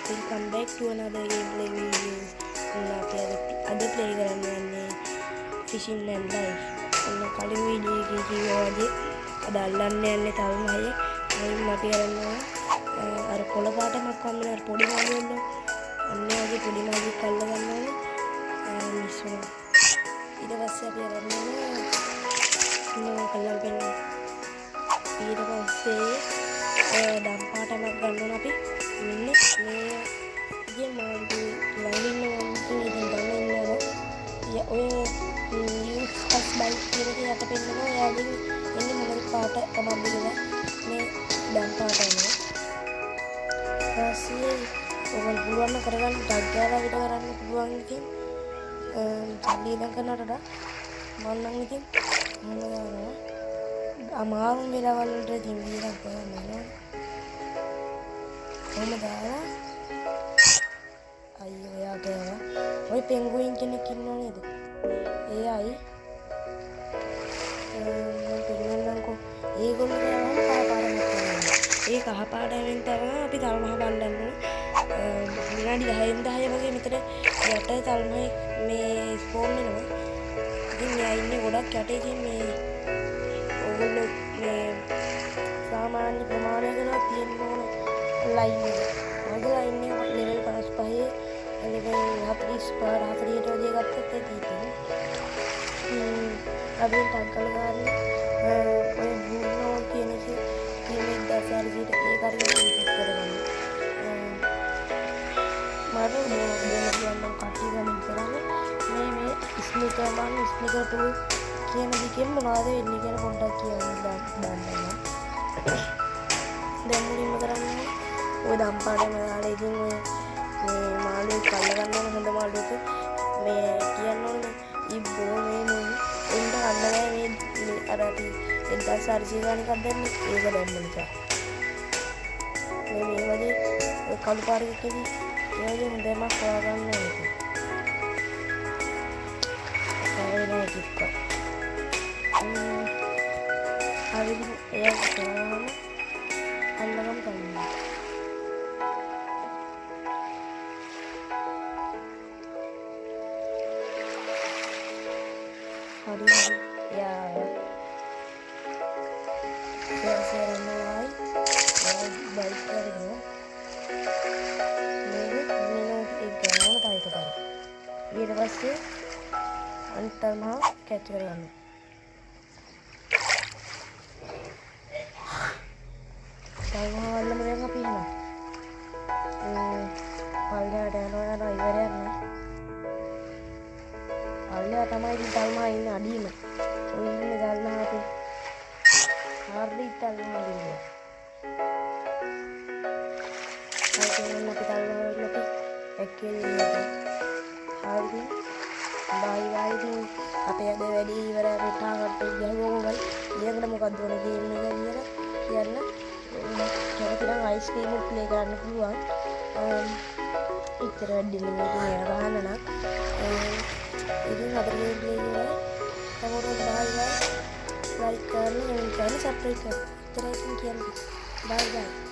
Welcome back to another gameplay video. ඔන්න අපි අද ප්ලේ කරන්න යන්නේ Fishing and Life. ඔන්න කලින් වීඩියෝ එකේ කිව්වා වගේ අද අල්ලන්න යන්නේ තල්මහය. මුලින්ම අපි කරන්න ඕන අර කොළ පාටමක් හම්බෙන අර පොඩි මාළුවෙල්ල. අන්න ඒ වගේ පොඩි මාළුවෙක් අල්ල ගන්න ඕනේ. මිස් වුණා. ඊට පස්සේ අපි කරන්න ඕනේ මම කල්ලම් පෙන්නන්න. ඊට පස්සේ දම් පාටමක් ගන්න ඕන අපි. මෙන්න මේ විදිය මාළු ළඟ ඉන්න මාළු ඉතින් ගන්න ඉන්නවා. ඔය use us bite කියන එක යට පෙන්නනවා. එයාගෙන් එන්නේ මොන පාට තමන්ද කියලා මේ දම් පාට එනවා. ඊපස්සේ ඔයගොල්ලෝ පුළුවන් නම් කරගන්න ටග් ගාලා විතර කරන්න පුළුවන් ඉතින් සල්ලි ඉඳන් කරනවට වඩා මං නම් ඉතින් මොන දානවා අමාරුම වෙලාවල් වලට ඉතින් වියදම් කරන්න වෙනවා. කොහොම දාලා අයියෝ එයා කෑවා. ඔය පෙන්ගුයින් කෙනෙක් ඉන්නව නේද? ඒ අය මම පෙන්නන්නම්කෝ. ඒගොල්ලෝ කෑවම කහ පාටමක් කරනවා. ඒ කහ පාටෙන් තමයි අපි තල්මහ බල්ලන්න ඕනේ. විනාඩි 10න් 10 වගේ මෙතන යට තල්මහේ මේ ස්පෝන් වෙනවා. ඉතින් මෙයා ඉන්නේ ගොඩක් යට. ඉතින් මේ ඕගොල්ලෝ මේ සාමාන්‍ය ප්‍රමාණයකට තියෙන්න ඕන ලයින් එක. මගේ ලයින් එක ලෙවල් 55 ලෙවල් 45 40ට වගේ ගත්තත් ඇති ඉතින්. අපි ටක් ගාලා ගන්න ඔය බ්ලූ කියන එකේ තියෙන 1400ට ඒක හරියට ඉන්පුට් කරගන්න. මට දෙන්න පුළුවන් නම් කට්ටිය කමෙන්ට් කරන්න. මේ මේ ස්නීකර් 1 ස්නීකර් 2 කියන දෙකෙන් මොනවද වෙන්නේ කියලා පොඩ්ඩක් කියන්න දන්නේ නැහැ. දැන් මුලින්ම කරන්නේ ඔය දම් පාඩම දාලා ඉතින් ඔය මේ මාළුවෙක් අල්ල ගන්න ඕන හොඳ මාළුවෙක් මේ කියන්න ඕනේ ඉබ්බෝ මේ මුන් එන්න ගන්න බෑ මේ අර අපි 1400 ගාන එකක් දැම්මේ ඒක දැම්ම නිසා. මේ මේ වගේ ඔය කළු පාර එකකදී ඒ වගේ හොඳ යමක් හොයාගන්න ඕනේ ඉතින්. හරි නෑ කික්ක. හරි ඉතින් එයා කරාම අල්ලගමු තමයි. හරි හරි එයා සර් සර් එයා බයික් කරගෙන මේක මිනෝ එක ගන්න ඕන තව එකපාරක්. ඊට පස්සේ අනිත් තල්මහ කැච් කරගන්න. තල්මහ වල්ලම දැන් අපි එහෙනම්. පල්ලෙහාට යනවා යනවා ඉවරයක් නෑ. පල්ලෙහා තමයි ඉතින් තල්මහ ඉන්නේ අඩියම. ඔය ඉන්නේ තල්මහ අපේ. හරි තල්මහ ඉන්නේ. හරි ඉතින් අපි තල්මහ වෙන්න අපි එක්කෙන් ඉන්නේ. හරි ඉතින් බයි බයි ඉතින් අපේ අද වැඩි ඉවරයි අපේ ටාගට් එක ගහුවම බයි. ඊළඟට මොකද්ද ඕන ගේම් එක කියලා කියන්න. කැමති නම් අයිස්ක්‍රීම් උත් ප්ලේ කරන්න පුළුවන්. ඉතර වැඩි නෙමෙයි ඉතින් ඒව ගහන්න නම්. ඉතින් අද ගේම් ප්ලේ ඉවරයි. හැමෝටම බයි බයි. ලයික් කරන්න, කමෙන්ට් කරන්න, සබ්ස්ක්‍රයිබ් කරන්න. ඉතරයි ඉතින් කියන්නේ. බයි බයි.